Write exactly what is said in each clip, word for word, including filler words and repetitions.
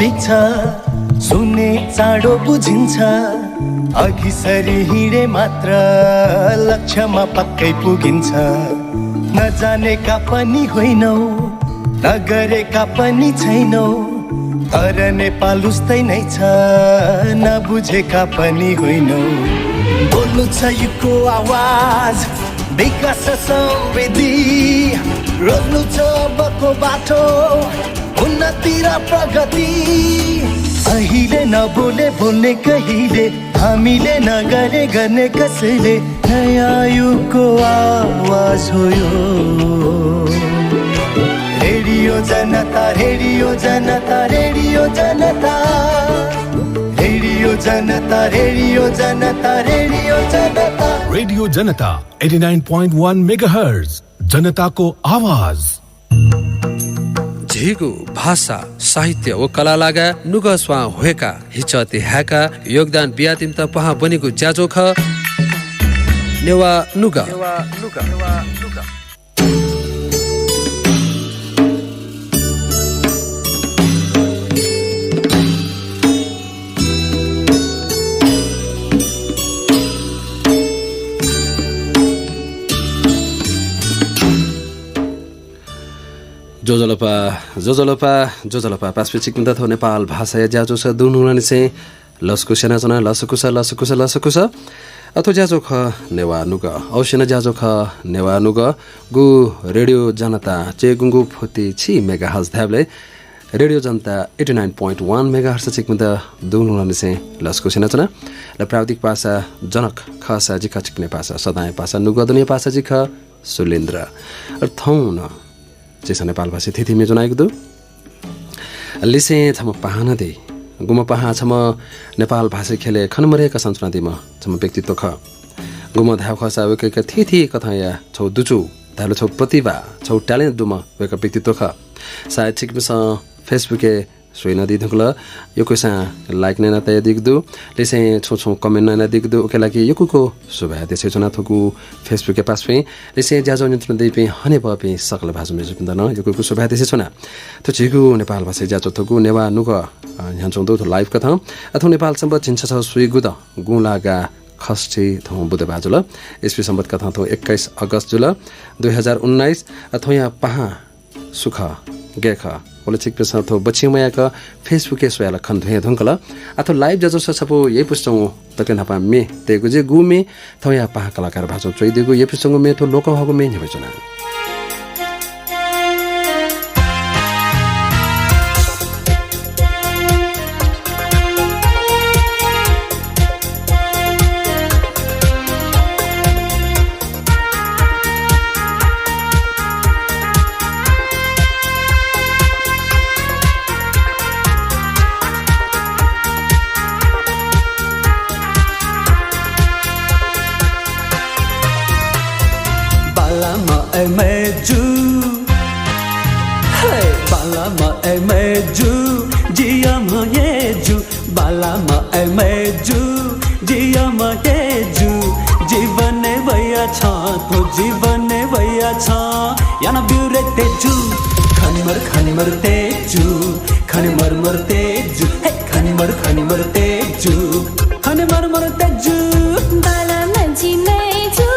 इच्छा सुने चाँडो बुझिन्छ, अघि सरी हिँडे मात्र लक्ष्यमा पक्कै पुगिन्छ। नजानेका पनि होइनौ, नगरेका पनि छैनौ, तर नेपाल उस्तै नै छ, नबुझेका पनि होइनौ। बोल्नु छ युगको आवाज, विकास समृद्धि, रोज्नु छ अबको बाटो, उन्नति र प्रगति। अहिले नबोले बोल्ने कहिले, हामीले नगरे गर्ने कसैले। नयाँ युगको आवाज हो यो। रेडियो जनता, रेडियो जनता, रेडियो जनता। रेडियो जनता, रेडियो जनता, रेडियो जनता। रेडियो जनता, eighty nine point one megahertz, जनताको आवाज। झीगु भाषा, साहित्य व कला लागा नुगः स्वां ह्वय्का, हिचःति हाय्का योगदान बियादीम्त पहां ब्वनीगु ज्याझ्वः खः नेवाः नुगः। ज्वजलपा, ज्वजलपा, ज्वजलपा। पासापिं छिकपिन्त थ्व नेपाल भाषाया ज्याझ्वः दुनुगलंनिसें लसकुस यानाच्वना, लसकुस, लसकुस, लसकुस। अ, थ्व ज्याझ्वः खः नेवाः नुगः। अवश्य नं ज्याझ्वः खः नेवाः नुगः। गु रेडियो जनता चय्गुंगू फुति छि मेगाहर्ज धायेबलय् रेडियो जनता eighty nine point one megahertz छिकपिन्त दुनुगलंनिसें लसकुस यानाच्वना। ल प्राविधिक पासा जनक खःसा जि खः छिकपिनिया पासा सदांया पासा नुगः दुनेया पासा जि खः सुलेन्द्र। अ, थौं नं झीसं नेपाल भाषाय् थीथी म्ये ज्वनागु दु। लिसें छम्ह पाहां नं दइ। गुम्ह पाहां छम्ह नेपाल भाषा ख्यलय् खनेमदय्क सनाच्वनादीम्ह छम्ह व्यक्तित्व खः। गुम्ह धायेगु खःसा वय्कःया थीथी कथंया छगू दुचु, धायेबलय् छगू प्रतिभा, छगू talent दुम्ह वय्कः व्यक्तित्व खः। सायद छिकपिन्सं Facebook-य् स्वयादी धुंकल, यक्वसां like नं यानातयादीगु दु, लिसें छुं छुं comment नं यानादीगु दु, उकिया लागि यक्व यक्व सुभाय् देछानाच्वना थुगु Facebook-या पासापिं, लिसें ज्याझ्वः न्यनाच्वनादीपिं हनेबहःपिं सकल भाजु मय्जुपिन्त नं यक्व यक्व सुभाय् देछानाच्वना। थ्व झीगु नेपाल भाषाया ज्याझ्वः थुगु नेवाः नुगः, अ, न्ह्यानाच्वंगु दु थ्व live कथं। अ, थौं नेपाल संवत् झिंछसः स्वीगू दँ गुंलागा खष्ठी थौं बुधबार जुल। इस्वी संवत् कथं थौं एक्काइस अगस्त जुल, दुई हजार उन्नाइस। अ, थौंया पाहां सु खः, गय् खः, व ला छिकपिन्सं थ्व बच्छि मयाक Facebook-य् स्वयाः ला खने धुंकल। अ, थ्व live ज्याझ्वलय् छपु याइपुसे च्वंगु दकले न्हापां म्ये तयेगु जुइ। गु म्ये थौंया पाहां कलाकार भाजुं च्वयादीगु, याइपुसे च्वंगु म्ये थ्व लोकंह्वाःगु म्ये न्ह्यब्वयाच्वना। बांलाम्ह अय् मय्जु, हे, बांलाम्ह अय् मय्जु, जि यःम्ह अय्जु, बांलाम्ह अय् मय्जु, जि यःम्ह अय्जु, जीवनय् वयाः छं, थ्व जीवनय् वयाः छं यानाब्यु रे तेजु। खनेमदु खनेमदु तेजु, खनेमदु मदु तेजु, हे, खनेमदु खनेमदु तेजु, खनेमदु मदु तेजु। बांलाम्ह जि मय्जु,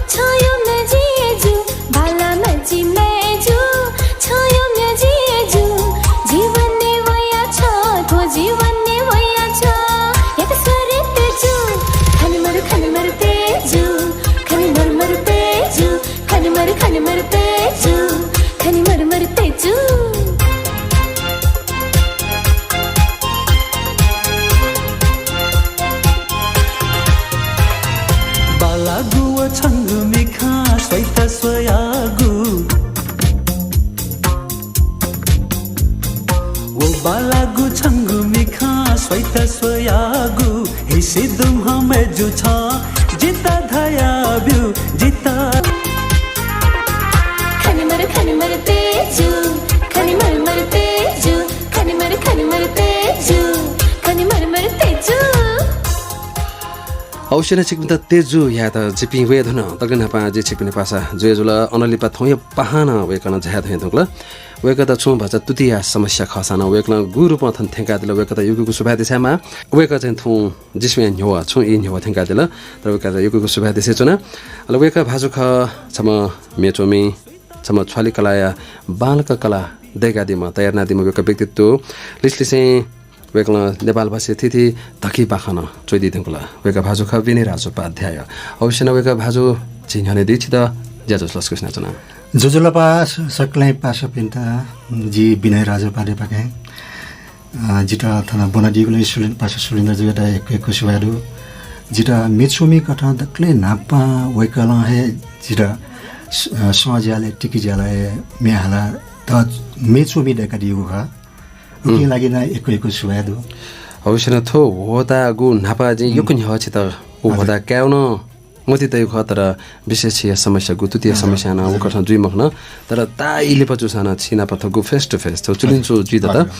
छं यःम्ह जि अय्जु, बांलाम्ह जि मय्जु, छं यःम्ह जि अय्जु, जीवनय् वयाः छं, थ्व जीवनय् वयाः छं यात स्व रे तेजु। खनेमदु खनेमदु तेजु, खनेमदु मदु तेजु, खनेमदु खनेमदु तेजु, खनेमदु मदु तेजु। बांलाःगु व छंगु मिखां स्वयात स्वयागु। व बांलाःगु छंगु मिखां स्वयात स्वयागु। हिसि दुम्ह मय्जु छं जितः धयाब्यु, जितः। खनेमदु खनेमदु तेजु, खनेमदु मदु तेजु, खनेमदु खनेमदु तेजु, खनेमदु मदु तेजु। अवश्य नं छिकपिन्त तेजु यायेत जिपिं वये धुन। दकले न्हापां जि छिकपिनि पासा जुया जुल। अनंलिपा थौंया पाहां नं वय्कलं झाया थें धुंकल। वय्‌कःयात छुं भचा तुतिया समस्या खःसां नं वय्‌कलं गु रूपं थन थ्यंकादिल, वय्‌कःयात यक्व यक्व सुभाय् देछायेमाः। वय्‌कः चाहिँ थुं जिस्मया न्ह्यवः, छुं ई न्ह्यवः थ्यंकादिल, तर वय्‌कःयात यक्व यक्व सुभाय् देछाये च्वना। अले वय्‌कः भाजु खः छम्ह म्ये च्वमि, छम्ह छ्वालि कलाया बांलाक कला दय्‌कादीम्ह, तयार यानादीम्ह वय्‌कः व्यक्तित्व। लिसलिसें वय्‌कलं नेपाल भाषाय् थीथी धकिबाखं नं च्वयादी धुंकल। वय्‌कः भाजु खः विनय राजोपाध्याय। अवश्य नं वय्‌कः भाजु झी न्ह्यःने दीछि त ज्याझ्वः लसकुस यानाच्वना। ज्वजलपा स-, सकलें पासापिन्त, जि विनय राजोपाध्यायपाखें, अ, जितः थन ब्वनादीगुलिं सुलिन-, पासा सुलिन्द्रजुयात यक्व यक्व सुभाय् दु। जितः म्ये च्वमि कथं दकलय् न्हापां वय्‌कलं हे जितः स-, अ, सँ ज्यालय्, तिकि ज्यालय् म्ये हालाः त म्ये च्वमि दय्‌कादीगु खः। उकिं लागि नं यक्व यक्व सुभाय् दु। अवश्य नं थ्व ह्वःताःगु न्हापा जिं यक्व न्ह्यः छितः व ह्वःताः कायेगु नं मतिइ तयागु खः, तर विशेष छिया समस्या गु, तुतिया समस्यां नं व कथं जुइ मखन। तर ताःई लिपा जूसां नं छि नाप थ्व गु face to face, थ्व चुलिंचु जुइ दत।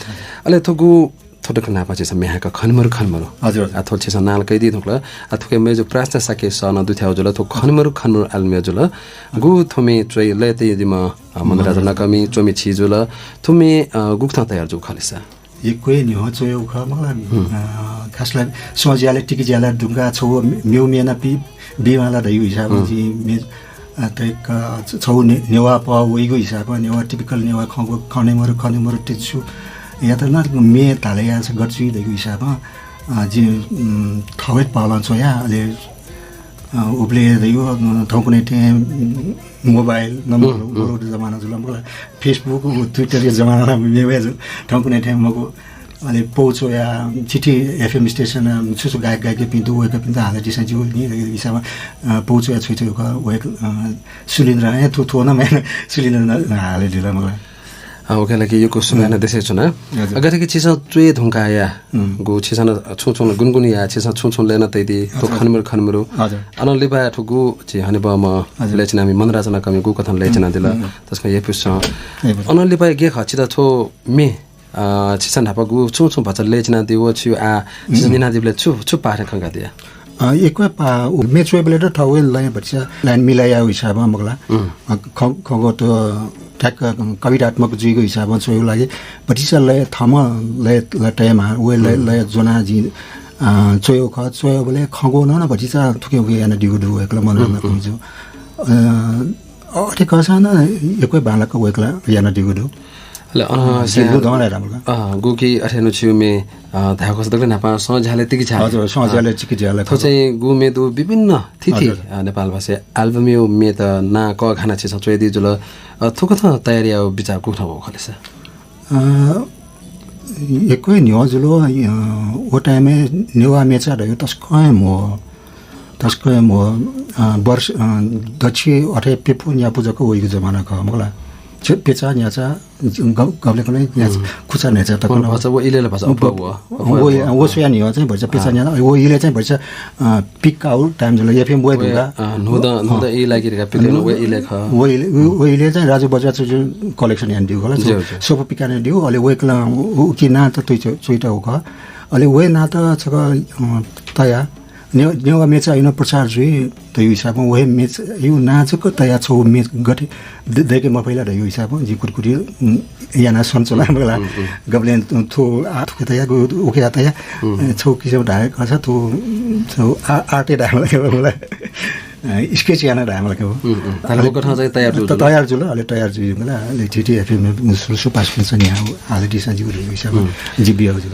अले थ्व गु, थ्व दक्व न्हापा छिसं म्ये हाय्‌क खनेमरु खनेमरु। हजुर, हजुर। आ, थ्व छिसं नां ला कयादी धुंकल। आ, थुके मय्जु प्रार्थना शाक्य सः नं दुथ्याःगु जुल, थ्व खनेमरु खनेमरु album जुल। गु थ्व म्ये च्वय् लय् तयादीम्ह अ, मनराजा नकःमि च्वमि छि जुल। थुमि, अ, गुकथं तयार जूगु खः ले सा? यक्व हे न्ह्यः च्वयागु खः, मखु ला, अ, खास ला सँ ज्यालय् तिकि ज्यालय् धुंकाः छगू मे-, मेगु म्ये नं पि-, बीमाला धइगु हिसाबं जिं मे-, अ, तय्‌क छ-, छगू ने-, नेवाः पहः वइगु हिसाबं, नेवाः typical नेवाः खँग्वः खनेमरु, खनेमरु तित्सु यात नं म्ये धालेया छ गत जुइ धइगु हिसाबं, अ, जिं, उम्, थःगु पहलं च्वया, अले अ, उबलय् दइगु, अ, थौंकन्हय् थें mobile number, मरु जमाना जुल, मखु ला, Facebook, Twitter या जमाना ला मेमे जु, थौंकन्हय् थें मखु। अले पौ च्वया, चिठी FM station, अ, छु छु गायक गायिकापिं दु, वय्‌कःपिन्त हालादिसँ ज्यू नि, हिसाबं, अ, पौ च्वया छ्वयातःगु खः, वय्‌क-, अ, सुलिन्द्र, ए, थ्व, थ्व नं म्ये, सुलिन्द्र नं हालादिल, मखु ला। अ, वय्‌कःयात यक्व सुभाय् नं देछाये च्वना। हजुर। अ, गथे कि छिसं च्वये धुंकाः या, गु छिसं नं छुं छुं गुनगुन या, छिसं छुं छुं लय् नं तयादी, थ्व खनेमरु खनेमरु। हजुर। अनं लिपा थ्व गु झी हनेबहःम्ह लय् चिनामि मनराजा नकःमि गुकथं लय् चिनादिल, तसकं येँपुसे च्वं। अनं लिपा गय् खः छित थ्व म्ये, अ, छिसं न्हापा गु छुं छुं भचा लय् चिनादी व छु आ, छिसं न्यनादीबलय् छु, छु पाखें खंकादिया? अ, यक्व हे पा-, उ म्ये च्वयेबलय् त थःगु लय् भतिचा line मिलाय् याःगु हिसाबं, मखु ला। अ, खँ-, खँग्वः त ठ्याक्क कवितात्मक जुइगु हिसाबं च्वयेगु लागि भतिचा लय् थःम्हं लय्, लय् तयेमाः, व लय्, लय् ज्वनाः जिं, अ, च्वयेगु खः। च्वयेबलय् खँग्वः नं, नं भतिचा थुखे उखे यानादीगु दु, वय्‌कलं मनराजा नकःमि जु। अ, अथे खःसां नं यक्व हे बांलाक वय्‌कलं यानादीगु दु। अले, अ, अ, स्यां, जिं लुँ दं ला रामल का। अ, गुकी अथे नु छिउ म्ये, अ, धाय्‌कूसा दकले न्हापां सँ ज्यालय् तिकि ज्यालय्। हजुर, सँ ज्यालय् तिकि ज्यालय्। थ्व चाहिँ गु म्ये दु विभिन्न थीथी, हजुर। अ, नेपाल भाषाय् album या म्येत नां कःघानाः छिसं च्वयादी जुल। अ, थुकथं तयार याउ बिचाः गुकथं वः खः ले सा? अ, यक्व हे न्ह्यः जुल, अ, व time य् नेवाः म्येचा धइगु तसकं हे म्हो, तसकं हे म्हो, अ, वर्ष, अ, दच्छि अथे प्यपु न्यापु जक वइगु जमाना खः, मखु ला। छ-, प्यचा न्याचा, ग-, गबलें कबलें न्याचा, खुचा न्याचा तक व नं। भचा व इलय् ला भचा व, अप्वः व, व, अप्वः व, व। व स्वया न्ह्यः चाहिँ भचा प्यचा न्याला, व इलय् चाहिँ भचा, अ, peak out time जुल, FM वये धुंकाः। अ, न्हूदँ, अ, न्हूदँ ई लागिधुंकाः peak out व इलय् खः। व इलय्, व, व इलय् चाहिँ राजु बज्राचार्य collection यानादीगु खः ला, ज्यू, ज्यू। सोपु पिकानादीगु, अले वय्‌कलं उ, उकी नां त च्वइ, च्वइतःगु खः। अले वय् नां त छकः, अ, तया, ने-, नेवाः म्येचा नं प्रचार जुइ धइगु हिसाबं वय् म्येचा, यु नां जक तया छगू म्ये गथे द-, दय्‌के मफइ ला धइगु हिसाबं जिं कुतकुति, उम्, यानाः स्वनाच्वना, मखु ला। गबलें थ्व, आ, थुके तया, गु, उके तया, छगू किसिम धाये खःसा थ्व, छगू आ-, art धायेमाल का, मखु ला। अ, sketch याना धायेमाल का। उम्, उम्। अले व कथं चाहिँ तयार जुल। त-, तयार जुल, अले तयार जुल, मखु ला। अले थीथी FM सु-, सुपास पिन्सन या हालादिसँ ज्यू धइगु हिसाबं जिं बियागु जुल।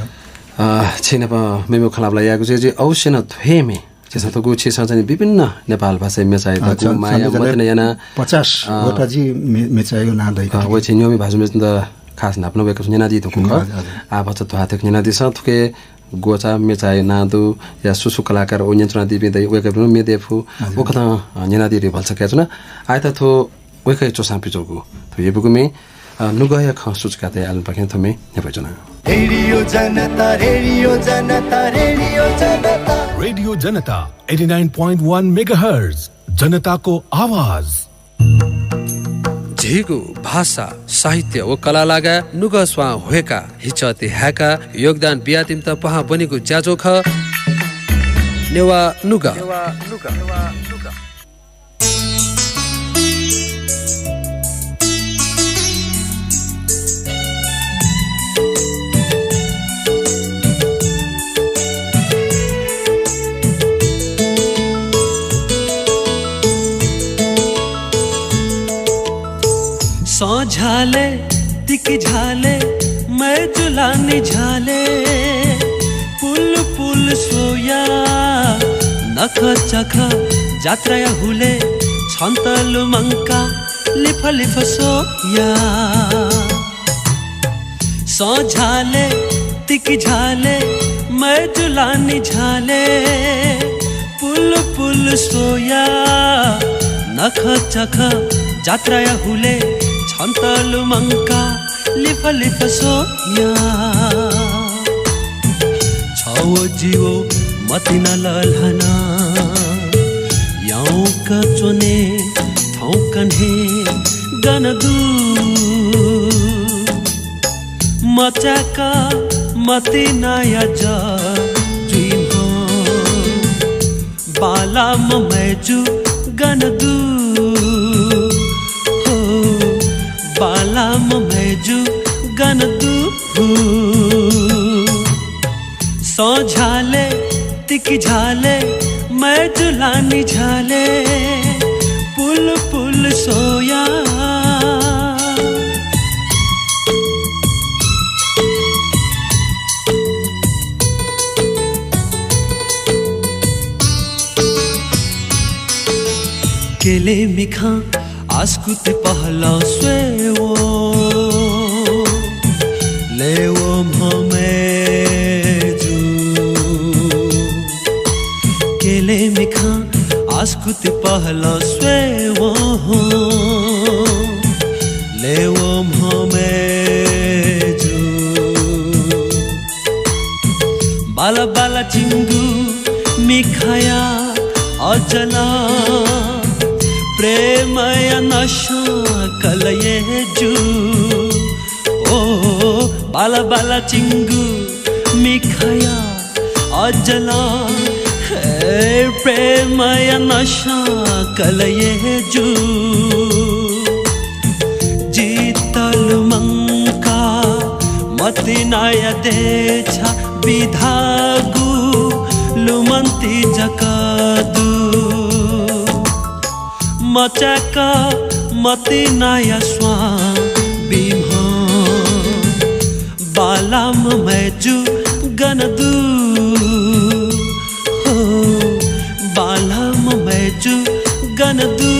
अ, छिं नाप मेमेगु खँ ल्हाःबल्लाः यायेगु जुइ, अवश्य नं थ्व म्ये छिसं थुगु छिसं चाहिँ विभिन्न नेपाल भाषाया म्येचायात, अ, गु माया मतिना याना पचास वटा जि म्ये-, म्येचाया नां दय्‌का। अ, व झी न्ह्यःमि भाजु मय्‌जुपिन्त खास न्हापा नं वय्‌कःपिन्सं न्यनादी धुंकूगु खः। हजुर, हजुर। आः भचा ध्वाथय्‌क न्यनादिसँ, थुके ग्वःचा म्येचाया नां दु या सु सु कलाकार व न्यनाच्वनादीपिं दइ, वय्‌कःपिं म्ये दय्‌फु, हजुर। व कथं, अ, न्यनादी धइगु भलसा कयाच्वना। आःयात थ्व वय्‌कःया च्वसां पिच्वःगु थ्व यःपुगु म्ये, अ, नुगःया खँ सुचुकातया album पाखें थ्व म्ये न्ह्यब्वयाच्वना। रेडियो जनता, रेडियो जनता, रेडियो जनता। रेडियो जनता, eighty nine point one megahertz, जनताको आवाज। झीगु भाषा, साहित्य व कला लागाय् नुगः स्वां ह्वय्‌काः, हिचःति हाय्‌काः योगदान बियादीपिन्त पहां ब्वनीगु ज्याझ्वः खः नेवाः नुगः। झाले, तिकि झाले, मय्जु लानि झाले, पुल पुल स्वया, नख चख जात्राया हुले, छन्त लुमंका, लिफ लिफ स्वया। सं झाले, तिकि झाले, मय्जु लानि झाले, पुल पुल स्वया, नख चख जात्राया हुले, छन्त लुमंका, लिफ लिफ स्वया। छव जिव मतिना लल्हना, याउँक च्वने थौंकन्हे गन दु। मचाक मतिनाया ज जुइम्ह, बालाम मय्जु गन दु। हो, बालाम मय्जु गन दु। सं झाले, तिकि झाले, मय्जु लानि झाले, पुल पुल स्वया। केले मिखा आस्कुति पहलं स्वयेवं, लेवम्ह मय्जु। केले मिखा आस्कुति पहलं स्वयेवं, लेवम्ह मय्जु। बाला बाला चिंगु मिखाया अजल, प्रेमया नशा कलय् जू। ओ बाला बाला चिंगु मिखाया अजल, हे प्रेमया नशा कलय् जू। जितल मंका मतिनाया देछा बिधागु लुमन्ति जक दु। मचाक मतिनाया स्वां बिम्ह, बालाम मय्जु गन दु। हो, बालाम मय्जु गन दु।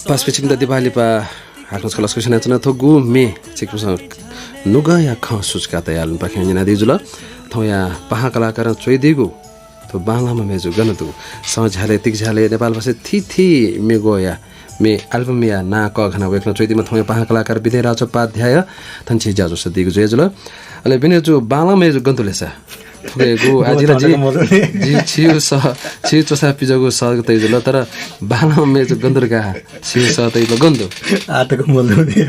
पासापिं छिकपिन्त दिपालिपा हाकनं छकः लसकुस यानाच्वना। थ्व गु म्ये छिकपिन्सं नुगःया खँ सुचुका तयाः लुमंपाखें न्यनादी जुल। थौंया पाहां कलाकारं च्वइदीगु थ्व बांलाःम्ह मय्जु गन दु, सं झ्यालय् तिक झ्यालय् नेपालभाषाय् थीथी म्ये ग्वःया म्ये album या नां कःघानाः वय्कलं च्वइदीम्ह थौंया पाहां कलाकार विनय राजोपाध्याय थन छिं ज्याझ्वलय् दीगु जुया जुल। अले विनयजु, बांलाःम्ह मय्जु गन दु ले सा? थुकियागु आः जिं ला, जि, जि छिगु सः, छिगु च्वसा पिज्वःगु सः तयागु जुल, तर बांलाःम्ह मय्जु गन दु धकाः छिगु सः तयागु जुल, गन दु? आः तक मल्हूनि।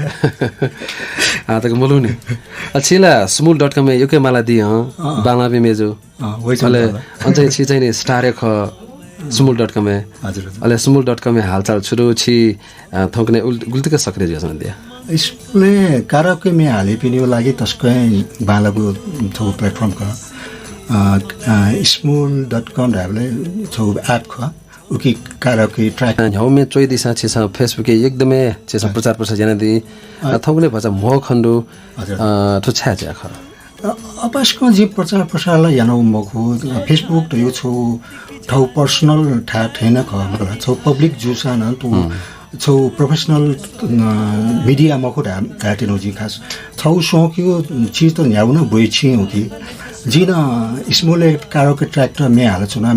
आः तक मल्हूनि। अ, छि ला सुमुल dot com-य् यक्व मालादी हँ, अँ। बांलाःम्ह मय्जु। अँ, वइच्वंगु अले खः ला। अन चाहिँ छि चाहिँ नि star हे खः, सुमुल dot com-य्। हजुर, हजुर। अले सुमुल dot com-य् हालचाल छु दु, छि, अ, थौंकन्हय् उल-, गुलि तक सक्रिय जुयाच्वनादिया? स्मुलय् karaoke म्ये हालेपिनिगु लागि तसकं बांलाःगु थ्व platform खः। अ, अ, सुमुल dot com धायेबलय् छगू app खः। उकी karaoke track। अ, न्ह्यागु म्ये च्वइदिसां छिसं Facebook-य् एकदम हे छिसं हजुर। प्रचार प्रसार यानादी। अ, अ, थौंकन्हय् भचा म्हो खने दु। हजुर। अ, थ्व छाय् जुया खः? अ, अपाय्सकं जिं प्रचार प्रसार ला यानागु मखु। Facebook धइगु छगू थःगु personal थाय् थें नं खः, मतलब, छगू public जूसां नं तुं हम्म। छगू professional, अ, media मखु धाये, धाये तिनि जिं खास। छगू स्वंकीगु चिज त न्ह्यागु नं ब्वइछिं उकी। जिं नं स्मुलय् karaoke track त म्ये हालाच्वना,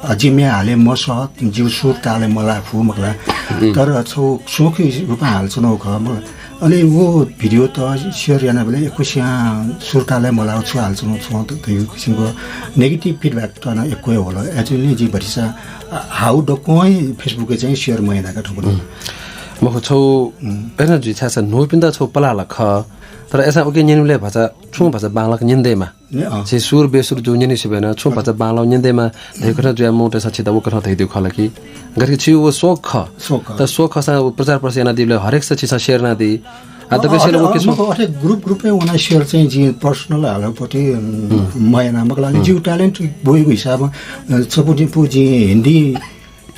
अ, जिं म्ये हाले मसः, जिगु सुर तालय् मलाः फु, मतलब। हम्म। तर छगू स्वंकी रूपं हालाच्वनागु खः, मतलब। अले व video त share यानाबलय् यक्वसियां सुर तालय् मलाः छु हालाच्वनागु छुं त धइगु किसिमको negative feedback त नं यक्व हे वल। Actually जिं भतिचा, अ, हाउ दक्वं हे Facebook-य् चाहिँ share मयाना का थुकथं। हम्म। मखु, छगू हम्म। अय्नं जुइ छाय्‌सा न्हूपिन्त छगू पलाः ला खः। तर अय्‌सां उकी न्यनेबलय् भचा, छुं भचा बांलाक न्यने दयेमा। ने, अँ। छि सुर बेसुर जूगु न्यने सिबें नं, छुं भचा बांलाक न्यने दयेमा धइगु कथं जुयाः मनूतय्सं छितः व कथं धयादीगु खः ला कि? गथे कि छिगु व शौक खः। शौक खः। तर शौक खःसां व प्रचार प्रसार यानादीबलय् हरेकसां छिसं share यानादी। आ, अ, दक्वसिनं अथे, व किसिम मखु, अथे group group-य् वनाः share चाहिँ जिं personal हालापट्टि, उम्, हम्म। मयाना, मखु ला, हम्म। जिगु talent ब्वइगु हिसाबं, अ, छपु निपु जिं हिन्दी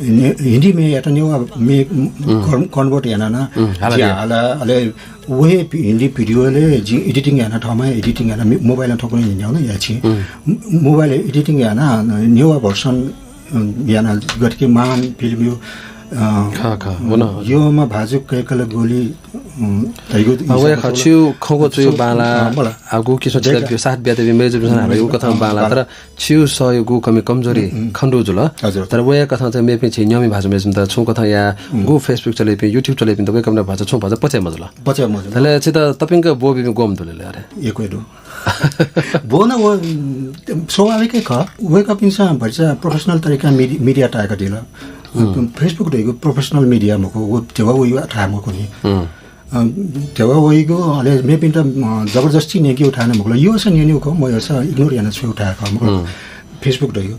ने-, हिन्दी म्ये यात नेवा म्ये कन-, convert याना ना। हम्म, हाला जिं दिया। हाला, अले वहे पि-, हिन्दी video ले जिं editing याना, थःम्हं editing याना, मि-, mobile नं थौंकन्हय् न्ह्याउ नं याछि। हम्म। म-, mobile editing याना, नेवा version, अ, याना, गथे कि महान film यो, अ, खः, खः, व नं। योमा भाजु कैकल गोली, अ, धैगु अ, वया हिसाबले खः, छु खँगु छु छु, बांला, अ, मला। आ, गु किसिम देख। छितः साथ ब्यात बि मेजु बिसन हम्म, हाला, यो कथं अ, बांला, बांला। तर छु स यो गु कमी कमजोरी उम्, उम्। खण्डु जुल। हजुर। तर वया कथं चाहिँ मेपिं छि न्यमि भाजु मेजुम त छु कथं या उम्। गु Facebook चलेपिं, YouTube चलेपिं त वया कमना भाजु छु भाजु पचे मजुल। पचे मजुल। तले छितः तपिंक बो बिबि गोम दुले ले अरे। यक्व हे दु। बो न व, उम्, स्वाभाविक हे खः। वय्कःपिन्सं भचा professional तरिका मिडि-, media ताय्का दिल। उम्। Facebook धैगु professional media मखु, व देवा व युवा थाय् मखु नि। उम्। अ, देवा वइगु, अले मेपिन्त, अ, जबरजस्ती न्यंकेगु थाय् नं मखु ला। यःसा न्यनेगु खः, मयःसा ignore याना छ्वयेगु थाय् खः, मखु ला। हम्म। Facebook धइगु।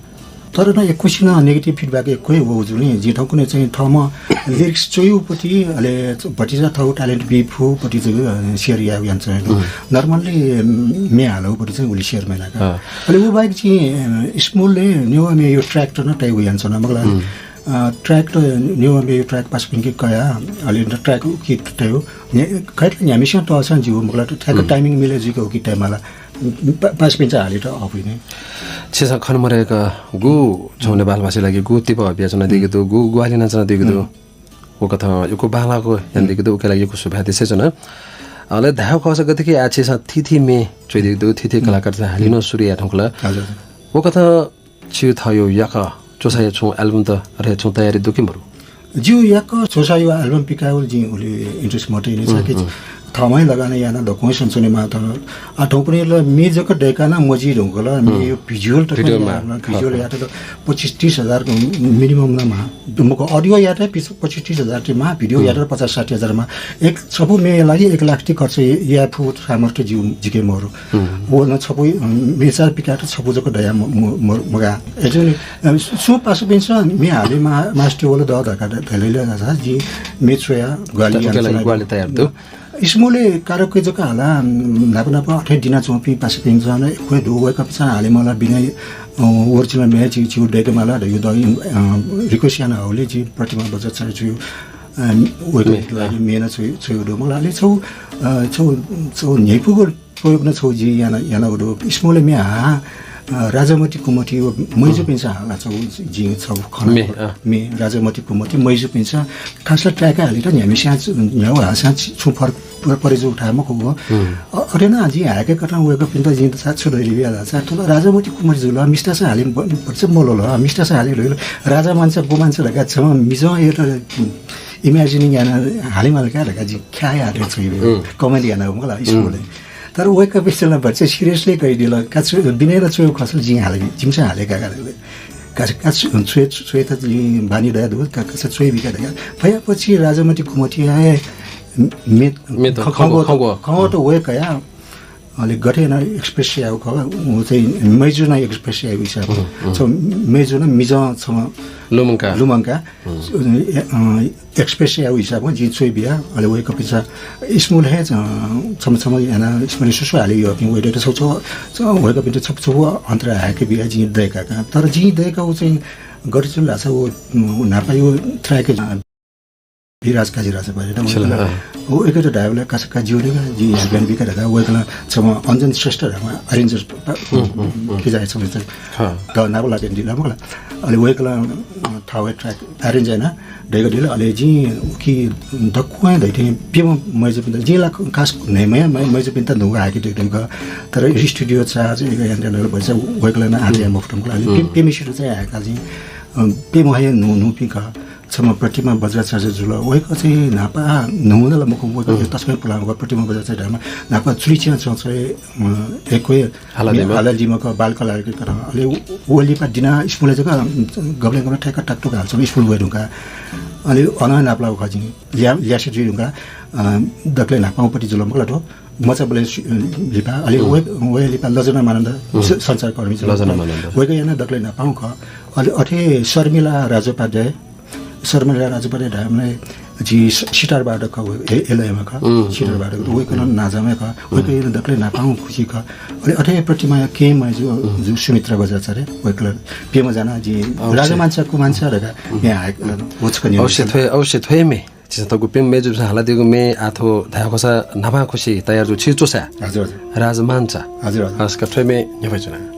तर नं यक्वसिनं negative feedback यक्व हे वःगु जुल नि। जिं थौंकन्हय् चाहिँ थःम्हं lyrics च्वयेगुपट्टि, अले भतिचा थःगु talent बी फुगुपट्टि चाहिँ, अ, share यायेगु याना चाहिँ। हम्म। Normally, म्ये हालेगुपट्टि चाहिँ उलि share मयाना का। अँ। अले व बाहेक चाहिँ, अ, स्मूलले नेवा म्ये यो track त नं तयेगु याना च्वना, मखु ला। हम्म। अ, track त नेवा म्ये यो track पासापिंके कया, अले track उकी तयेगु। न्या-, खैत न्याम्हेसिनं तःसां ज्यू, मखु ला, त ठ्याक्क हम्म। Timing मिले जुइक उकी तये माला। पा-, पासापिन्सं हाले त अःपुइ नि। छिसं खने मदय्क गु छगू नेपालभाषी लागि गु तिबः बियाच्वनादीगु दु, गु ग्वाहालि यानाच्वनादीगु दु। हम्म। व कथं यक्व बांलाःगु यानादीगु दु, उके लागि यक्व सुभाय् देछानाच्वना। अले धायेगु खःसा गथे कि आः छिसं थीथी म्ये च्वयादीगु दु, थीथी हम्म। कलाकारतय्सं हाले नं सुरु याये धुंकल। हजुर। व कथं छिगु थःगु याकः च्वसाया छुं album त अथे छुं तयारी दु कि मरु? जिगु याकः च्वसाया album पिकायेगु जिं उलि interest मते नि, हम्म, छाय्कि हम्म। थःम्हं हे लगानी याना दक्वं हे स्वनाच्वनेमाः त। आः थौंकन्हय् ला म्ये जक दय्काः नं मजुइ धुंकल, हम्म। म्ये यो visual त video खः, माः, खः, video खः। यात त पच्चिस तीस हजार minimum नं माः। मखु, audio यात हे पिस-, पच्चिस तीस हजार ति माः, video हम्म। यात त पचास साठी हजार माः। एक छपु म्ये लागि एक लाख ति खर्च या-, याये फुगु सामर्थ्य जिउ-, जिके मरु। हम्म। व नं छपु, अ, म्ये चार पिकायेत छपु जक दया म-, म-, म-, मगाः। अय्जूगुलिं, अ, सु-, सुं पासापिन्सं म्ये हाले मा-, मास्टर वल द धकाः ध-, धैलैले धाःसा जिं म्ये च्वया ग्वाहालि त-, उके लागि याना ग्वाहालि तयार दु। स्मूलय् कारक जक हाला, उम्, न्हापा न्हापा अथे दिनाच्वंपिं पासापिन्सं नं यक्व हे दु, वय्कःपिन्सं हाले माला बिना, अ, original म्ये छि-, छिगु दय्के माला धइगु द, अ, request याना हःगुलिं जिं प्रतिमा बज्राचार्य छु, अ, वय्कःपिन्त म्ये, लागि म्ये नं छु, छु दु। मखु ला, अले छगू, अ, छगू, छगू न्ह्यइपुगु प्रयोग नं छगू जिं याना, यानागु दु। स्मूलय् म्ये हा, अ, राजामति कुमति व मय्जुपिन्सं हाला छगू जिं छगू खना म्ये, अ। म्ये, राजामति कुमति मय्जुपिन्सं खास ला track हाले त न्ह्याम्हेस्यां छु, न्ह्यागु हाःसां छु, छुं फरक प-, परे जूगु थाय् मखु। हम्म। अ, अथे नं जिं हाय्के कथं वय्कःपिन्त जिं त सा छु धयादिया धाःसा, थ्व ला राजामति कुमति जुल, मिस्टासं हाले ब-, भचा मल्वल, मिस्टासं हाले धुल, राजा मांचा, गु मांचा धकाः छम्ह मिजं यात, उम्, imagining याना हाले माल का धकाः जिं ख्याः यात छु, हम्म। Comment यानागु मखु ला, हम्म। स्मूलय्। तर वय्कःपिन्सं ला भचा seriously कयादिल, का छु, बिनय् ला च्वयेगु खःसा जिं हाले, जिमिसं हाले का, का धकाः। का, का छु, च्वये, च्वयेत जिं बानी दया दु, का, का छु च्वये बिका धकाः। फयापछिं राजामति कुमति हे म्ये, म्ये त, ख-, खंगु, खंगु, खंगु। खंगु त वय्कःया, अले गथे याना express यायेगु खः, व चाहिँ मय्जु नं express यायेगु हिसाबं। हम्म, हम्म। छम्ह मय्जु नं मिजं छम्ह लुमंका। लुमंका। हम्म। अ, express यायेगु हिसाबं जिं च्वये बिया, अले वय्कःपिन्सं स्मूलय् हे, अ, छम्ह छम्ह याना स्मूलय् सुसु हाले यःपिं वय्कःपिन्त छगू छगू, छगू वय्कःपिन्त छपु छपु अन्तरा हाय्के बिया जिं दय्का का। तर जिं दय्कागु चाहिँ गथे जुल धाःसा व, उम्, न्हापाया track, अ, विराज काजी राजपाल, अ। व वय्कःयात धायेबलय् का छु का ज्यू नि का, जिं हाय्के बिका धकाः वय्कलं छम्ह अञ्जन श्रेष्ठ धकाः arranger पा-, हम्म, हम्म, हम्म। किजा हे छम्ह चाहिँ। हाँ। त नाप लाकेन दिला मखु ला। अले वय्कलं, अ, थःगु track arrange याना दय्कादिल, अले जिं उकी दक्वं हे धइथें प्यम्ह मय्जुपिन्त, जिं ला खास न्हय्म्ह हे मय्-, मय्जुपिन्त न्हूगु हाय्के दय्कागु, तर studio charge याना दय्कादिल, भचा वय्कलं नं आँट याये मफुत मखु ला। अले प्य-, हम्म। प्यम्हेसित चाहिँ हाय्का जिं, अ, प्यम्ह हे न्हू, न्हूपिं खः। छम्ह प्रतिमा बज्राचार्य जुल, वय्कः चाहिँ न्हापा न्हू नं ला मखु, वय्कः हम्म। तसकं हे पुलांगु खः, प्रतिमा बज्राचार्य धाःम्ह न्हापा चुलिच्या च्वंच्वं हे, अ, यक्व हे हाला लिम्ह। हाला लिम्ह खः, बाल कलाकारया कथं। अले व, व लिपा दिना स्मूलय् जक, अ, गबलें गबलें थ्याक्क टाकटुक हालाच्वंगु स्मूल वये धुंकाः। अले अनं नापलाःगु खः जिं। ल्या-, ल्यासे जुइ धुंकाः, अ, दकलय् न्हापांगु पति जुल मखु ला थ्व। मचाबलय् सु-, लिपा, अले हम्म। वये, वये लिपा लजना मानन्ध, हम्म। स-, सञ्चारकर्मी जुल। लजना मानन्ध। वय्कःया नं दकलय् न्हापांगु खः। अले अथे शर्मिला राजोपाध्याय, शर्मा राजपालया धाःबलय् जि सि-, सितारवादक खः, ए-, एलयमा खः, उम्, सितारवादक। उम्। वय्कलं नाजामय् खः, उम्। वय्कःया दकलय् न्हापां खुसि खः। अले अथे प्रतिमाया केहेँ मय्जु, उम्। जु सुमित्रा बज्राचार्य, वय्कलं प्यम्ह जानाः जि अवश्य। राजा मांचा कुमांचा धकाः उम्। म्ये हाय्क-, होचक न्यने अवश्य खः। थ्व हे, अवश्य थ्व हे म्ये। झीसं थःगु प्यम्ह मय्जुपिन्सं हालादीगु म्ये आः थ्व धायेखःसा न्हापां खुसि तयार जू छि च्वसा। हजुर, हजुर। राजा मांचा। हजुर, हजुर। हस् का, थ्व हे म्ये न्ह्यब्वयाच्वना।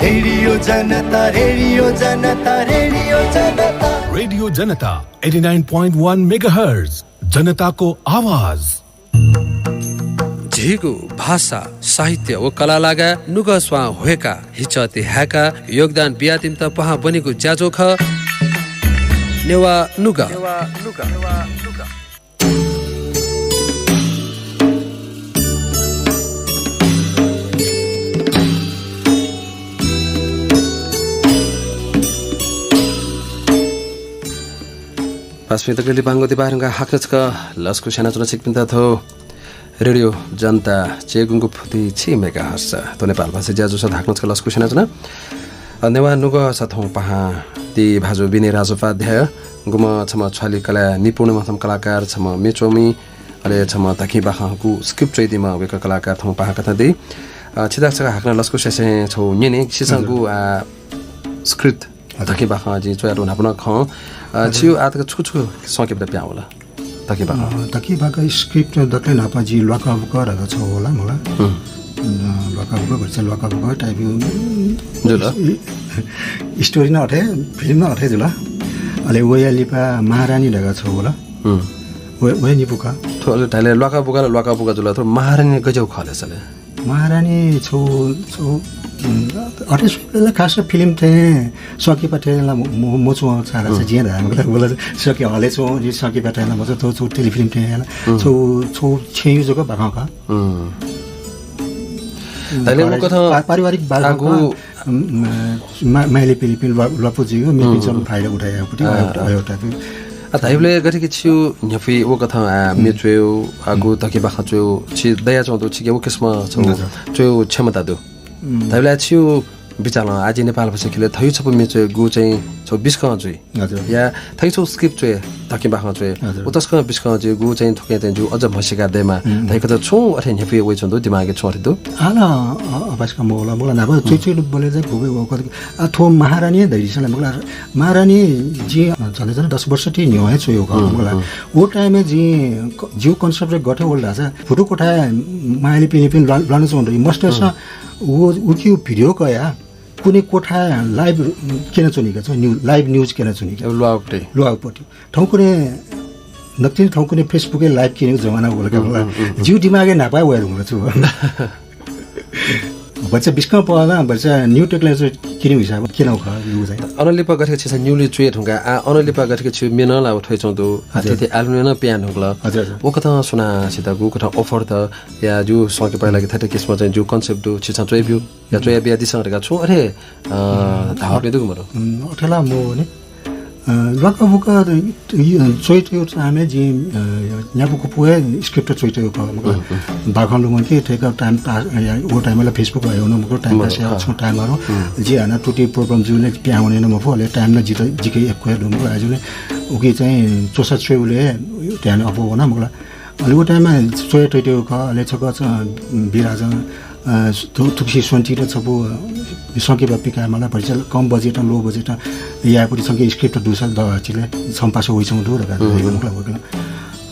रेडियो जनता, रेडियो जनता, रेडियो जनता। रेडियो जनता, eighty nine point one megahertz, जनताको आवाज। झीगु भाषा, साहित्य व कला लागाय् नुगः स्वां ह्वय्‌काः, हिचःति हाय्‌काः योगदान बियादीम्‍त पहां ब्‍वनीगु ज्‍याझ्‍वः खः नेवाः नुगः। पासापिं, दकलय् लिपा हाकनं दिपाः धुंकाः हाकनं छकः लसकु स्‍यानाच्‍वना छिकपिन्‍त थ्‍व रेडियो जनता चय्‌गुंगू फुति छि मेगाहर्ज। थ्‍व नेपाल भाषा ज्‍याझ्‍वःसां हाकनं छकः लसकु स्‍यानाच्‍वना। अ, नेवाः नुगःसा थौं पहां ति भाजु विनय राजोपाध्याय, गुम्ह छम्ह छ्वालि कलाय् निपुण, छम्ह कलाकार, छम्ह म्ये च्‍वमि, अले छम्ह धकिं बाखंयागु script च्‍वयादीम्‍ह वय्‌कः कलाकार थौं पहां कथं दइ। अ, छितः छकः हाकनं लसकु स्‍यासें छगू न्‍यने, छिसं हजुर। गु, आ, script हजुर। धकिं बाखं जिं च्‍वयातःगु न्‍हापा नं खं। अ, हजुर। छिगु आःतक छु छु संकिपा पिहां वल? धकिं बाखं। अ, धकिं बाखं script दकलय् न्‍हापा जिं ल्‍वाकःबुकः धकाः छगू वल मला। हुँ। अ, ल्‍वाकःबुकः भचा ल्‍वाकःबुकः type जुल। इ-, इ-, story नं अथे, film नं अथे जुल। अले वया लिपा महारानी धकाः छगू वल। हुँ। व-, वया निपु खः। थ्‍व अले धाइले ल्‍वाकःबुकः ला ल्‍वाकःबुकः जुल, थ्‍व महारानी गज्‍याःगु खः ले सले? महारानी छगू, छगू, उम्, अथे सुरुवातय् ला खास film थें संकिपा थें ला म-, म-, मच्‍वं छाय् धाःसा हुँ। जिं धाये मखु ला, संकिपा हलय् च्‍वं, जिं संकिपा थें ला मच्‍वं, थ्‍व छगू telefilm थें ला। हुँ। छगू, छगू छेँय् जक बाखं खः। हुँ। उम्, धाइले व कथं पा-, पारिवारिक बाखं आगु खः। उम्, उम्, मा-, माइली पिलिपिन ल्‍वा-, ल्‍वापु जुइगु, मेपिन्‍सं हुँ। फाइदा उठाया पुति, अँ। अयो, अयो type। अ, धाइबलय् गथे कि छिगु न्‍ह्यफुइ व कथं, आ, म्ये हुँ। च्‍वयेगु, आगु हुँ। धकिं बाखं च्‍वयेगु, छि दयाच्‍वंगु दु, छिके व किसिमं छगू हजुर। च्‍वयेगु क्षमता दु। हुँ। धाइबलय् छिगु बिचालं आः जि नेपाल भाषा ख्यलय् थःगु छपु म्ये च्‍वयेगु चाहिँ छगू बिस्कं जुइ। हजुर। या थःगु छगू script च्‍वये, धकिं बाखं च्‍वये। हजुर। व तसकं बिस्कं जुइगु चाहिँ थुकिं चाहिँ जिगु अझ म्हसीका दयेमा। हुँ। धइगु त छुं अथे न्‍ह्यफुइ वइच्‍वंगु दु, दिमागय् छुं अथे दु। हानं, अ, अ, अपाय्‌सकं मवल, मखु ला न्‍हापा च्‍वइ च्‍वइ बलय् चाहिँ गुबलें व कथं, आ, थ्‍व महारानी हे धइदिसँ ला, मखु ला, महारानी जिं, अ, झन्डै झन्डै दस वर्ष ति न्‍ह्यः हे च्‍वयागु खः, हुँ, मखु ला। हुँ। व time-य् जिं क-, जिगु concept गथे वल धाःसा, भुतु कोठाय् माइली पिलिपिन ल्‍वा-, ल्‍वाना च्‍वंगु दु, मस्तय्‌सं हुँ। व, उकिया video कयाः कुनै कोठाय् live क्‍यनाच्‍वनीगु, न्‍यू-, live news क्‍यनाच्‍वनीगु। अब ल्‍वाःपट्टि। ल्‍वाःपट्टि। थौंकन्हय् नकतिनि थौंकन्हय् Facebook-य् live क्‍यनेगु जमाना वल का हुँ, मला। हुँ, हुँ, हुँ। जिगु दिमागय् न्‍हापा वये धुंकल छु। भचा बिस्कं पहलं, भचा new technology क्‍यनेगु हिसाबं क्‍यनागु खः, जिगु चाहिँ। अनंलिपा गथे छिसं न्‍यूलि च्‍वये धुंकाः, आ, अनंलिपा गथे कि छिगु म्ये नं ला थ्वयाच्‍वंगु दु, आ, हजुर। थथे album नं पिहां धुंकल। हजुर, हजुर। व कथं सुनां छितः गु कथं offer दत, या जिगु संकिपाया लागि थथे किसिमं चाहिँ जिगु concept दु, छिसं च्‍वयाब्‍यु, या च्‍वयाबियादिसँ धकाः छुं अथे, अ, धाःपिं दु कि मदु? उम्, अथे ला मवःनि। अ, ल्‍वाकःबुकः च्‍वयातःगु time-य् जिं, अ, न्‍यापु खुपु हे script च्‍वयातःगु खः, मखु ला। हुँ, हुँ। बाखं लुमंके थें time pass, अ, या, व time-य् ला Facebook हे नं मखु, time pass यायेगु छुं time मरु। हुँ। जि हानं त्रुटि problem जूगुलिं पिहां वने नं मफु, अले time नं जितः, जिके यक्‍व हे दु, मखु ला। आः जुल उकी चाहिँ च्‍वसा च्‍वयेबलय् ध्यान अप्‍वः वन, मखु ला। अले व time-य् च्‍वयातःगु खः, अले छकः च-, बिराजं अ, थु-, थुकथं स्वन्‍तित छपु, अ, संकिपा पिकायेमाल, भचा कम budget, low budget यायेपुति छंके script दुसा द चिले छम्‍ह पासा वइच्‍वंगु दु धकाः हुँ। धयागु, मखु ला, वय्‌कलं।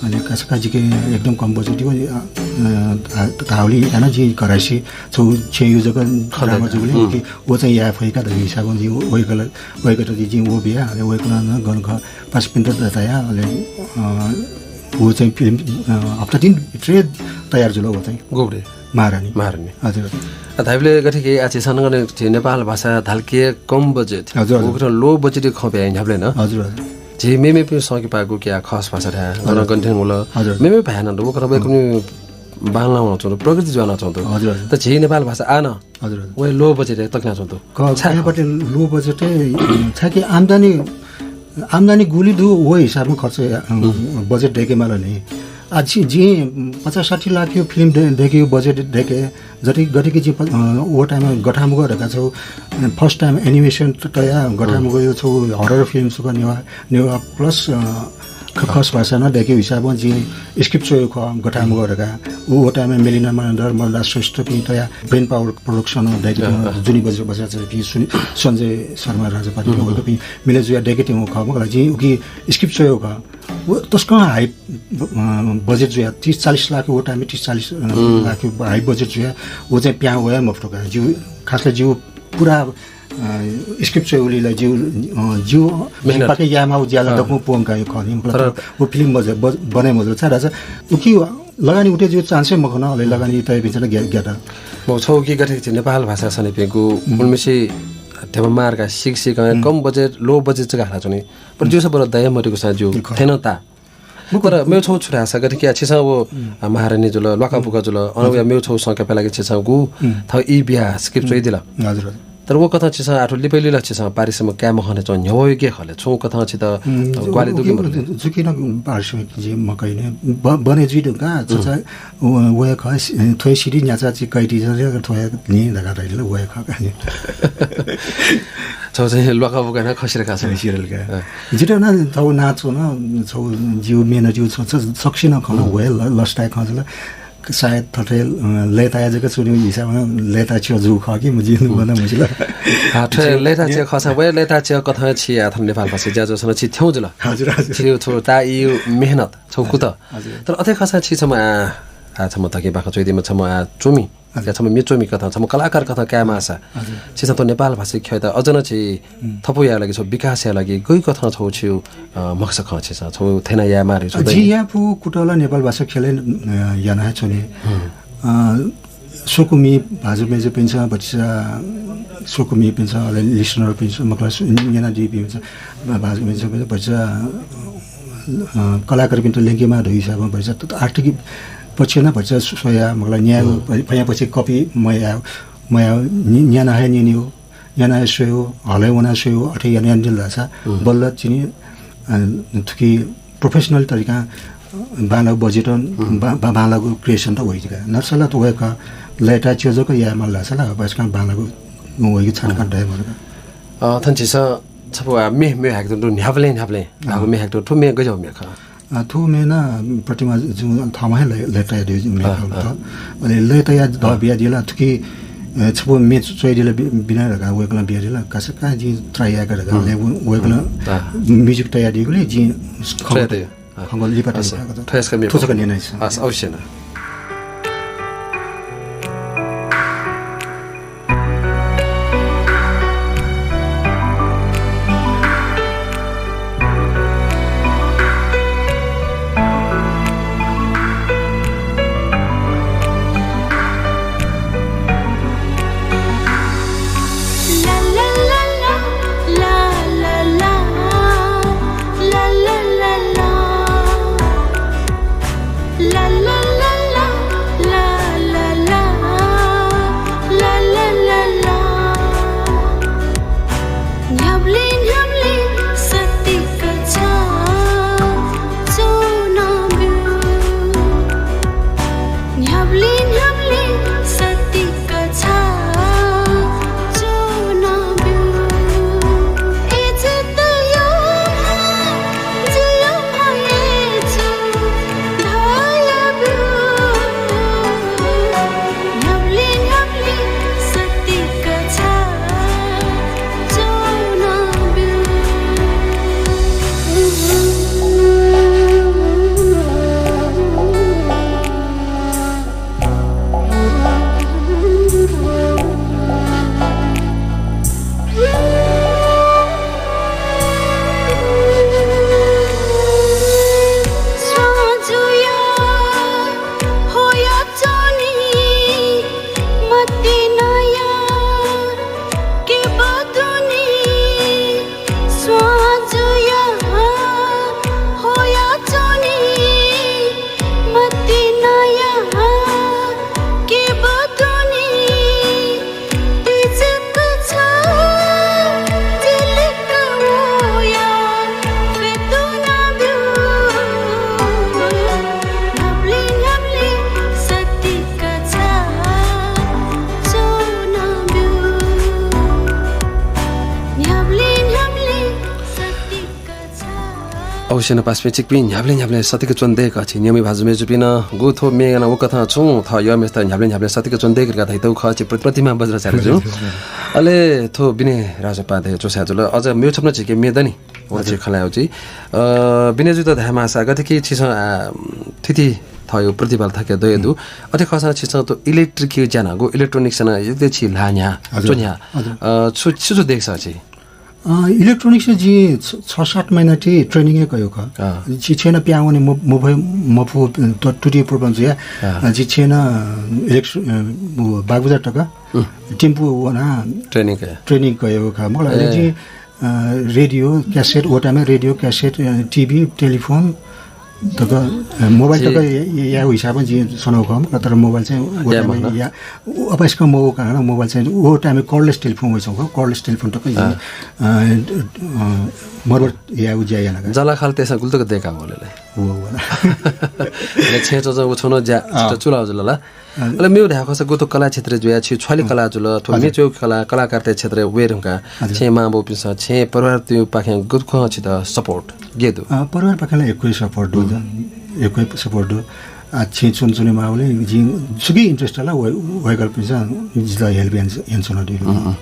अले कासा काजीके एकदम कम budget, अ, अ, धाःगुलिं याना जिं घराय्‌सि छगू छेँय् जक खः राम्‍ह धकाः। जूगुलिं हुँ। कि व चाहिँ याये फइ का धइगु हिसाबं जिं वय्‌कलं, वय्‌कःयात जिं व बिया, अले वय्‌कलं नं गन खः पासापिन्‍त धया, अले, अ, व चाहिँ film, अ, हप्ता दिनभित्रै तयार जुल व चाहिँ। गोबरे। महारानी। महारानी। हजुर, हजुर। अ, धाइबलय् गथे कि आः झीसं नं झी नेपाल भाषा धालकि कम budget। हजुर, हजुर। व कथं low budget खँ पिहां न्‍ह्याबलें नं। हजुर, हजुर। झी मेमेपिं संकिपागु क्या खस भाषा धाये, हजुर। गन गन थें वल। हजुर। मेमे भाय् नं दु, व कथं वय्‌कःपिं बांलानाच्‍वंगु दु, प्रगति जुयाच्‍वंगु दु। हजुर, हजुर। त झी नेपाल भाषा आः नं हजुर, हजुर। वय् low budget हे तक्‍नाच्‍वंगु दु। क-, छाय्? कय्‌पट्टि low budget हे, छाय्‌कि आम्दानी आम्दानी गुलि दु, व हिसाबं खर्च, अ, हुँ। budget दय्‌केमाल नि। आ, जि, जिं पचास साठी लाखया film दय्-, दय्‌केगु budget दय्‌के, जति, गथे कि जिं प-, अ, व time-य् गथामुगः धकाः छगू, अ, first time animation त-, तयाः गथामुगःया छगू horror film सुक नेवाः, नेवाः plus, अ, ख-, खस भाषां नं दय्‌केगु हिसाबं जिं script च्‍वयागु खः, गथामुगः धकाः। उ, व time-य् मेलिना मानन्धर, मल्लदास श्रेष्ठपिं तयाः Brain Power Production दय्‌केगु, अँ, अँ। जुनी बज्र, बज्राचार्यपिं, सुनि-, सञ्जय शर्मा राजापाटि, अँ, अँ। वय्‌कःपिं मिले जुयाः दय्‌केगु खः, मखु ला, जिं उकी script च्‍वयागु खः। व तसकं high, अ, budget जुयाः, तीस चालिस लाख, व time-य् तीस चालिस, अ, अँ। लाख high budget जुयाः, व चाहिँ पिहां वये मफुत का। जिगु, खास ला जिगु पुरा, अ, script च्वयेगुलिइ ला जिगु, अ, जिगु मेहनत। पाखें यायेमाःगु ज्या ला अँ। दक्वं प्वंकाः खः नि। मतलब, तर व फिल्म बज-, बज-, बने मजुल। छाय् धाःसा उकी लगानी उठे जिगु chance हे मखन, अले लगानी तयापिन्सं ला ग्या-, ग्यात। मखु, छगू कि गथे कि नेपाल भाषा सनीपिंगु उलिमछि ध्यबा मार्का सिक सिक कम budget, low budget जक हालाच्वनी। पर ज्यूसा बरु दया मदुगु सां ज्यू खः। थें नं ताः। तर मेगु छगू छु धाःसा गथे कि छिसं व, आ, महारानी जुल, ल्वाका बुका जुल, अन वया मेगु छगू संकल्पया लागि छिसं गु थः ई बिया script च्वइदिल। हजुर, हजुर। तर व कथं छिसं आः थ्व लिपा लिपा छिसं पारिश्रमिक काये मखंथें च्वं न्ह्यवइगु खः ले। छुं कथं छित, अ, ग्वाहालि दु कि मदु ले? उकी पारिश्रमिक जिं मकइ ने। ब-, बने जुइ धुंकाः छचा व-, वया खः, सि-, थ्वया सिधि न्याचा छि कइति जक थ्वया नि धकाः धइदिल, वया खः का नि। छगू चाहिँ ल्वाका बुका नं खसिरका छ। खसिरका। अँ। जितः नं छगू नाच च्वन, छगू जिगु मेहनत जिगु छ-, छ-, सकसिनं खँ व हे ल-, लसताय् खँ जुल। सायद थथे, अ, लय्ताया जक च्वनीगु हिसाबं लय्ताया च्यः जूगु खः कि मजिं नं मजिल। आ, थ्व लय्ताया च्यः खःसा व हे लय्ताया च्यः कथं छि आः थन नेपाल भाषा ज्याझ्वः सनं छि थ्यंगु जुल। हजुर, हजुर। छिगु छगू ताःईगु मेहनत छगू कुतः। हजुर। तर अथे खःसा छि छम्ह, आ, आ, छम्ह धकिं बाखं च्वइदीम्ह छम्ह, आ, च्वमि हजुर। या छम्ह म्ये च्वमि कथं, छम्ह कलाकार कथं काये माःसा, हजुर। छिसं थ्व नेपाल भाषा ख्यःयात अझ नं छि थपु याये लागि, छगू विकास याये लागि गय् कथं छगू छिगु, अ, मखुसा खः छिसं, छगू थथे याये माःगु छगू जिं याये फुगु कुतः ला नेपाल भाषा ख्यलय्, अ, याना हे च्वने। अ, स्वकुमि भाजु मय्जुपिन्सं भचा, स्वकुमिपिन्सं, अले listener पिन्सं, मतलब, सु-, न्यनादीपिन्सं, भाजु मय्जुपिन्सं भचा, अ, कलाकारपिन्त ल्यंके माः धइगु हिसाबं भचा, त-, आर्थिक पक्षं नं भचा स्वया, मतलब, न्यायेगु, फैं पक्षं कपि मयाः, मयाः, नि-, न्याना हे न्यनेगु, न्याना हे स्वयेगु, हलय् वना स्वयेगु, अथे याना यानादिल धाःसा, बल्ल छिं, अ, थुकी professional तरिकां, अ, बांलाःगु budget, बा-, बा-, बांलाःगु creation त वइ जिका। नर्सला त वय्कः लय्ताया च्यः जक याये माल धाःसा ला, अपाय्सकं बांलाःगु वइगु छानखान दये मदुका। अ, थन झीसं छपु, आ, म्ये, म्ये हायेकेत दु, न्ह्याबलें, न्ह्याबलें धाःगु म्ये हायेकेत दु, थ्व म्ये गज्याःगु म्ये खः? अ, थ्व म्ये नं प्रतिमा जुं थःम्हं हे लय्-, लय्ताया दु म्ये खः। अले लय्ताया दः बियादिल, थुकी, अ, छपु म्ये च्वयादिल बि-, बिना धकाः वय्कलं बियादिल, कासा का जिं try यायेका धकाः। अले व-, वय्कलं music तयादीगुलिं जिं खंगु लिपा तयादीगु। थ्व छकः न्यनादिसँ। अवश्य नं। न्ह्याबलें न्ह्याबलें सतिक छाय् च्वनाब्यु। न्ह्याबलें न्ह्याबलें सतिक छाय् च्वनाब्यु। अय्जुयात यःम्ह जि यःम्ह अय्जु धयाब्यु। न्ह्याबलें न्ह्याबलें सतिक छाय् च्वनाब्यु। स्वां जुया ह्वया च्वनी मतिनाया के बदुनी। स्वां जुया ह्वया च्वनी मतिनाया के बदुनी। तिजक छाय् जिलिक वया फ्यतुनाब्यु। न्ह्याबलें न्ह्याबलें सतिक छाय् च्वनाब्यु। न्ह्याबलें न्ह्याबलें सतिक छाय्। अवश्य नं पासापिं चिकुपिं, न्ह्याबलें न्ह्याबलें सतिक च्वने दय्कः छि न्यंम्ह भाजु मय्जुपिं नं गु थ्व म्ये यानाः व कथं छुं थः यःम्हेसित न्ह्याबलें न्ह्याबलें सतिक च्वने दय्केगु धकाः धयातःगु खः छि प्र-, प्रतिमा बज्राचार्यजु। अले थ्व विनय राजपाद्य च्वसाय् जुल। अझ मेगु छम्ह नं झीके म्ये दनि। व झी खँ ल्हायेगु जुइ। अ, विनयजुयात धायेमाःसा गथे कि छिसं, आ, थीथी थःयो प्रतिभा थके दये दु। अथे खःसा छिसं त इलेक्ट्रिक ज्यानागु, इलेक्ट्रोनिक्स नं यदि छि ल्हान्या, हजुर। च्वन्या, हजुर। अ, छु, छु, छु देख्छ छि? अ, इलेक्ट्रोनिक्स जि छ, छ सात महिना ति ट्रेनिङ हे कयो ख। अँ। जि छेन प्यावने म, म भय, म फु, त, टुटी प्रब्लम जुया। अँ। अ, जि छेन इलेक्ट्रो, अ, उ, बागबजार तक, उम्। टेम्पो वना ट्रेनिङ कयो। ट्रेनिङ कयो ख। मतलब, ए। जि, अ, रेडियो, क्यासेट, ओ टाइममा रेडियो, क्यासेट, अ, टिभी, टेलिफोन, तक, अ, मोबाइल तक या, या, या हिसाबमा जिं सनौ खम, तर मोबाइल चाहिँ ओ या टाइममा मखु न। या, उ, अपाय्सकं मौ कारण मोबाइल चाहिँ ओ टाइममा cordless टेलिफोन वइसौ खम, cordless टेलिफोन तक जिं, अँ। अ, अ, मरमत या उ ज्या याना का। जला खाल तेसा गुल तक देका बोले ले। वो, वो। ले छे चो चो छन ज्या, अँ। चुला जुल ला। अँ। अले मेउ धाये खःसा गु थ्व कला क्षेत्र जुया छि छ्वालि अँ। कला जुल, थ्व हजुर। मेचो कला, कलाकारता क्षेत्र वेरुंका, हजुर। छे मां बौपिन्सं, छे परिवार तुयु पाखें गु खं छित support। गेदु। अ, परिवार पाखें ला एक्वै support दु, हुँ। एक्वै support दु। आ, छेँ च्वने च्वने मावले जिं सुकी interest ला वै-, वय्कःपिन्सं जितः help यान, यान च्वना दु। हुँ, हुँ।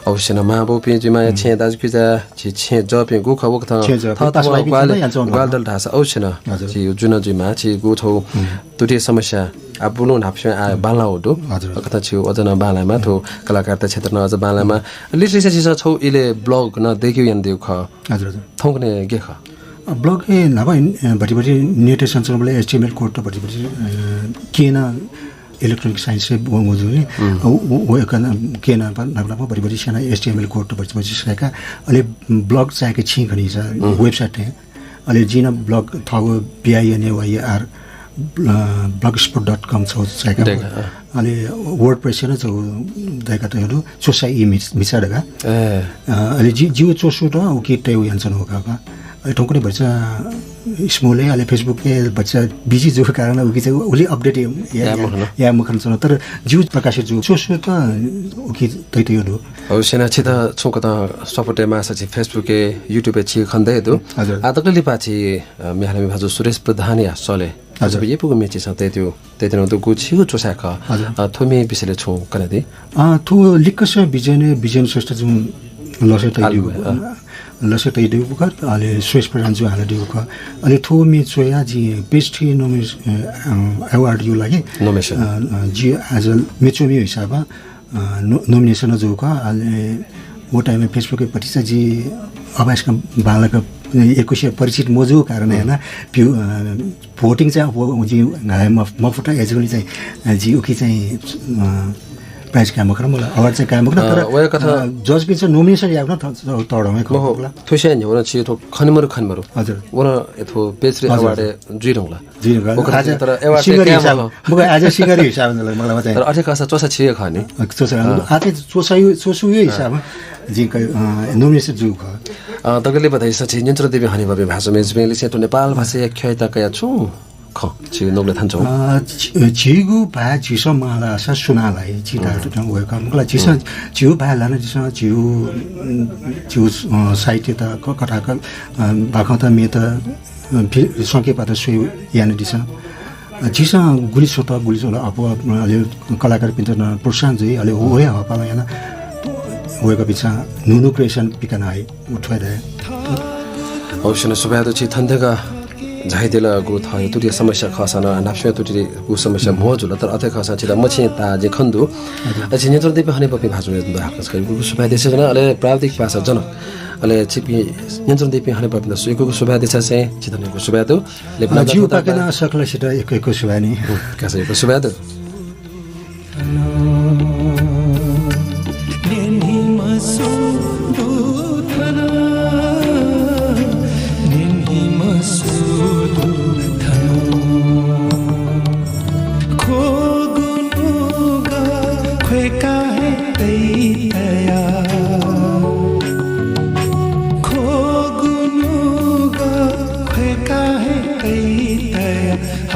अवश्य न, मां बौपिं जिमा हुँ। छेँ दाजुकिजा, छि छेँ जपिं गु खः वकथं छेँ जपिं थः पास थः वाइपिं ग्वाल, यान च्वना दु। ग्वाल दल धासा अवश्य न। हजुर। छि जुन जुइमा, छि गु थौ हुँ। तुति समस्या आ बुलुं न्हापा आ हुँ। बांला दु। हजुर। कथं छि अझ न बांलामा थौ कलाकारता क्षेत्र न अझ बांलामा। हुँ। लिसलिसा छिसं छौ इले blog न देख्यु यान देउ खः। हजुर, हजुर। थौंकन्हय् गे खः? अ, blog हे न्हापा, अ, भतिभति नेटय् सञ्चालन बलय् H T M L code त भतिभति, अ, केना electronic science हे वंगु जुइ। हुँ। अ, व, व, व एकन केना प-, नाप नाप भतिभति Syana H T M L code त भतिभति सय्का। अले blog चाय्के छिं खनिसा हुँ। Website हे। अले जिं न blog थःगु B I N A Y A R, a, blogspot dot com छौ सय्का। देख, अ। अले WordPress न छौ दय्का तयु दु, च्वसा ई मिस-, मिसा दगा। ए। अ, अले जि-, जिउ च्वसु त उकी तयु यान च्वना का। अले थौंकन्हय् भचा small हे, अले Facebook हे भचा busy जु कारण उकी चाहिँ उलि update या, या, या मखन। या मखन च्वना। तर जिउ प्रकाशित जु च्वसु त उकी तयु तयु दु। अवश्य न छित छुं कथं support याये माःसा छि Facebook हे, YouTube हे छि खने दयु दु। हजुर। आ, दकलय् लिपा छि, अ, म्ये हालामि भाजु सुरेश प्रधानया सलय् हजुर। हजुर, यपुगु म्ये छिसं तयेत्यु, तयेत्यु दु गु छिगु च्वसाय् खः। हजुर। अ, थ्व म्ये विषयले छुं कनादी। अ, थ्व लिक्कस विजयने, विजयन श्रेष्ठ जुं लसय् तयादीगु, अ। लसय् तयादीगु खः, अले सुरेश प्रधान जुं हालादीगु खः। अले थ्व म्ये च्वया जि pastry nomis-, अ, अ, award यु लागि। Nomination। अ, अ, जि as a म्ये च्वमियु हिसाबं अ, नो-, nomination जू खः। अले व time-य् Facebook-य् भतिचा जि अपाय्सकं बांलाक यक्वसिया परिचित मजू कारण हम्म। याना प्यु, अ, voting चाहिँ अप्वः जि घाये मफ-, मफुत अय्जूगुलिं चाहिँ, अ, जि उकी चाहिँ, अ, prize काये मखुत, मला award चाहिँ काये मखुत, अ, तर, वया कथं अ, judge-पिन्सं nomination याःगुलिं थ-, थ-, थःम्हं हे खः मखु, मला। थुस्यां न्ह्यवना छि थ्व खनेमरु खनेमरु। हजुर। वन थ्व pastry हजुर, award हजुर। जुइ धुंकल। जुइ धुंकल। व कथं आज तर award singer चाहिँ हिसाब, काये मखु। मखु, आज singer हिसाब मला, मला चाहिँ। तर अथे खःसा च्वसा छिया खः नि। अ, च्वसा, अँ। आज च्वसा यु, च्वसु यु अँ। हिसाब जिं क-, अ, nomination जू खः। अ, दकले बताइसा छि न्यंचुरा देवी हनेबहःपिं भाजु मय्जुपिं लिसें थ्व नेपाल भाषाया ख्यःयात कयाः छुं खँ छि नुगलय् थन छौ। अ, छि-, झीगु भाय् झीसं मालासा सुनां लाइ, झी हम्म। धाःगु थ्व वय् खः। मखु ला, झीसं हम्म। झीगु भाय् ल्हानादिसँ, झीगु, उम्, झीगु, अ, साहित्यत, क-, कथाकल, अ, बाखंत, म्येत, अ, भि-, संकेपात स्वये यानादिसँ। अ, झीसं गुलि स्वत, गुलि स्वल, अप्वः, अ, अले कलाकारपिन्त नं प्रोत्साहन जुइ, अले व हे हःपालं याना वय्कःपिन्सं न्हू न्हू creation पिकाना हइ। उठ्वय् दये। अवश्य नं सुभाय् दु, छि थन तक झायादिल। गु थःया तुतिया समस्या खःसा नं, न्हापाया तुतिया गु समस्या हम्म। म्हो जुल, तर अथे खःसा छित मछिं ताः जिं खने दु। हजुर। अले छि न्यंचुरा देवी हनेबहःपिं भाजु मय्जुपिन्त हाकनं छकः यक्व यक्व सुभाय् देछासें नं, अले प्राविधिक पासा जनक, अले छिपिं न्यंचुरा देवी हनेबहःपिन्त यक्व यक्व सुभाय् देछासें छित नं यक्व यक्व सुभाय् दु। अले अ, जिगु पाखें नं सकलसित यक्व यक्व सुभाय् नि। हम्म, कासा यक्व सुभाय् दु।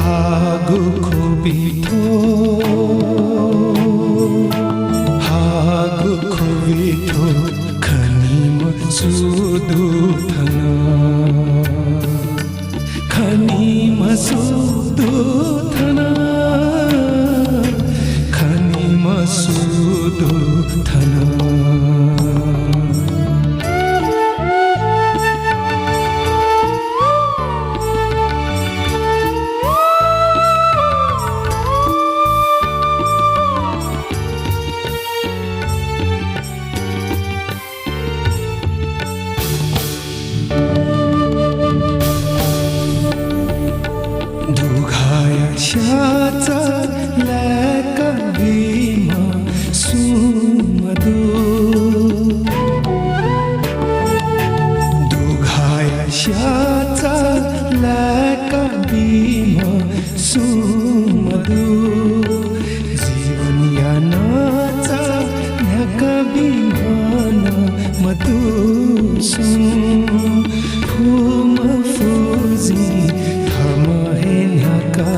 हागु खुबिथो, हागु खुबिथो खनिम सुदु थन, खनिम सुदु थन, खनिम सुदु थन। सुं फुमफुजिं थःम्हं हे न्ह्याका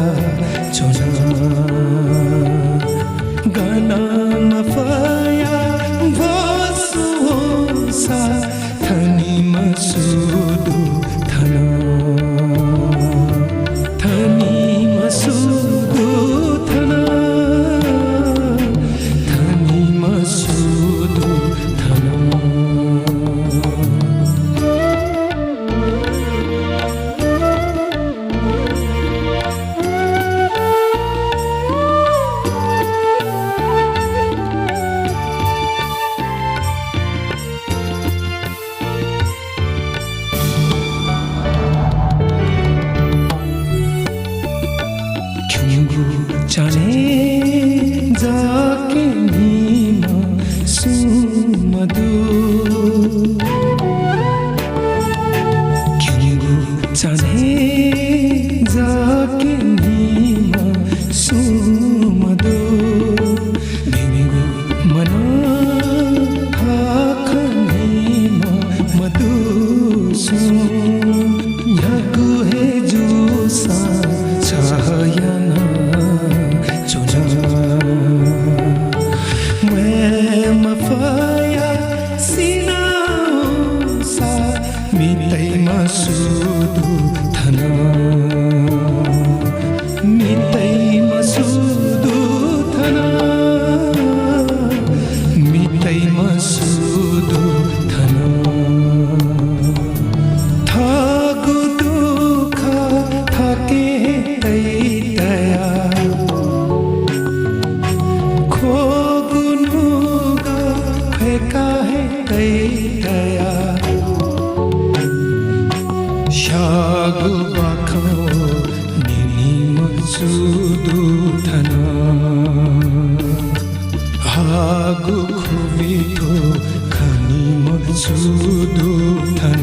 च्वना। गनं मफया भ्वसुंसा थनिम्ह सु दु थन। थनिम्ह सु दु थन। थनिम्ह सु दु थन। खिउँगु चान्हय् जक न्हिम्ह सुं मदु। खिउँगु चान्हय् जक न्हिम्ह सुं मदु। भिंगु मनं खः खनीम्ह मदु सुं। न्ह्यागु हे जूसां छ्ह याना च्वना। म्वाये मफया सिनासा मितइम्ह सु दु थन। मितइम्ह सु दु थन। मितइम्ह सु दु थन। थःगु दुःख थःके हे तइ तया। ख्वःगु नुगः ख्वय्का हे तइ तया। स्याःगु बाखं न्यनीम्ह सु दु थन। हाःगु खुबि थ्व खनीम्ह सु दु थन।